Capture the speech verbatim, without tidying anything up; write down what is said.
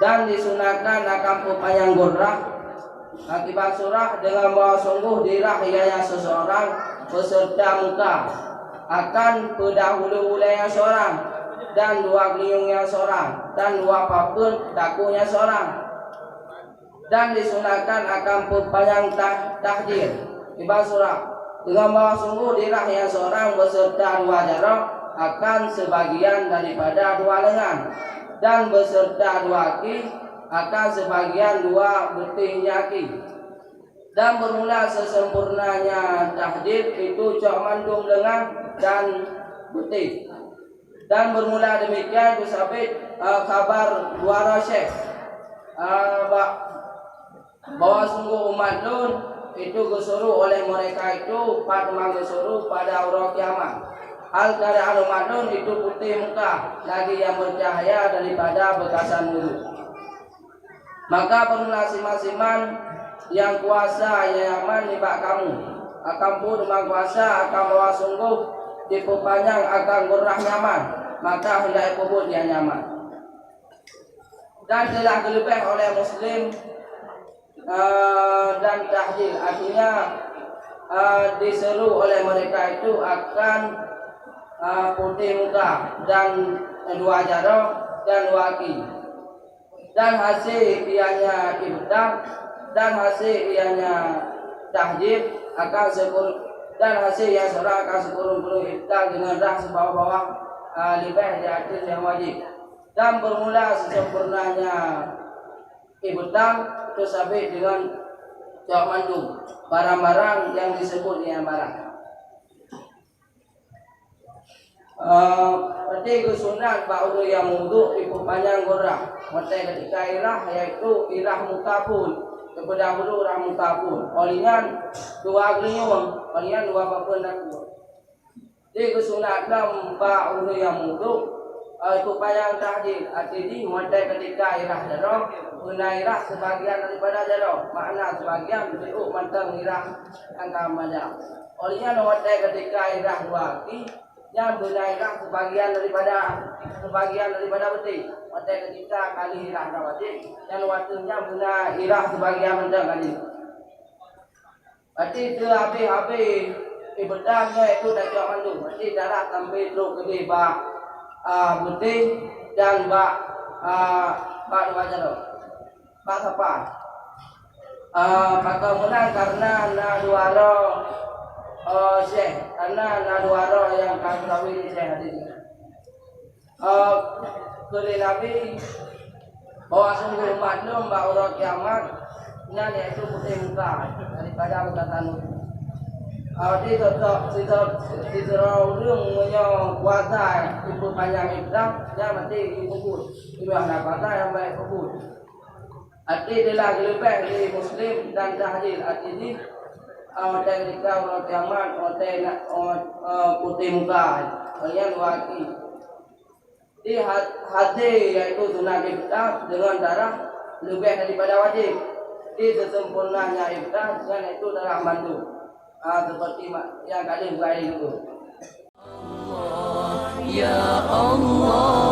Dan disunatkan akan peupanyang gurrah akibat surah dengan bahwa sungguh dirah ianya seseorang beserta muka akan peudahulu ulée nyang seorang dan dua geulinyueng nyang seorang dan dua papeuen takue nyang seorang. Dan disunatkan akan peupanyang tah-, tahjil. Iban surah, dengan bahwa sungguh dirah nyang seorang beserta dua jaroe akan sebagian daripada dua lengan, dan beserta dua aki akan sebagian dua beutih nyang aki. Dan bermula sesempurnanya tahjil itu cok mandum lengan dan beutih. Dan bermula demikian itu sabit, eh, khabar dua rasyeh, eh, ba-, bahwa sungguh umat lôn itu geusuruh oleh mereka itu pat teuma geusuruh pada uroe kiamat. Hal keadaan umat lôn itu putih muka lagi yang bercahaya daripada bekasan wudhu. Maka peureuna siman-siman nyang kuasa nyang nyaman nibak kamu, akan buet deungon kuasa akan bahwa sunggoh jipeupanyang akan gurah nyaman, maka hendaknya peubuet nyang nyaman. Dan telah geuleubeh oleh Muslim, eh, dan tahjil, artinya, eh, diseru oleh mereka itu akan, eh, putih muka dan dua jaroe dan dua aki. Dan hase ianya ibtar, dan hase ianya tahjil akan seukur-, dan hase nyang seurang akan sikureueng-kureueng ibtar deungon rah sibawah-bawah, a, leubeh di ateueh nyang wajéb. Dan beurmula seusampoereunanya ibtar, teusabe deungon cok mandum barang-barang nyang diseubut nyang barang. Eh, berarti geusunat bak ureuëng nyang meuwudhu jipeupanyang gurah watée geutika irah, yaitu irah muka phon, teupeudahulu irah muka phon. Óh lheueh nyan dua geulinyueng, óh lheueh nyan dua papeuen takue. Jadi geusunat lom bak ureuëng nyang meuwudhu, eh, jipeupanyang tahjil, arti jih watée geutika irah jaroe, beuna irah seubagian daripada jaroe, makna seubagian jiôh mantong irah nyang ka manyang. Óh lheueh nyan watée geutika irah dua aki, nyan beuna irah seubagian daripada, seubagian daripada beutih. Watée geutika kali irah ka wajéb, nyan watée nyan beuna irah seubagian mantong kali. Berarti teuhabéh-habéh ibtar nyoe itu tacok mandum. Berarti darah sampai trok keudeh bak, a, beutih dan bak, a, bak dua jaroe. Bak sapa? Ah, pakon meunan karena na dua droe, eh, syekh, karena na dua droe nyang ka geukawén syekh hadis nyan. Eh, kheun lé Nabi bahwa sunggoh umat lôn bak uroe kiamat nyan yaitu putih muka daripada muka taneuh. Ah, di sosok, di sosok, di sidroe ureuëng meunyoe puasa jipeupanyang ibtar, nyan meusti jipeubuet. Meunyoe hana puasa, nyan bèk peubuet. Arti teulah geuleubeh lé Muslim dan tahjil, arti jih, eh, watée geutika uroe kiamat, watée na, eh, eh, putih muka, nyan dua aki. Di ha-, hase yaitu sunat ibtar deungon darah leubeh daripada wajéb. Di seusampoereunanya ibtar nyan yaitu darah mandum. Ah, seperti ma-, nyang ka lheueh geuakhé dulu. Ya Allah.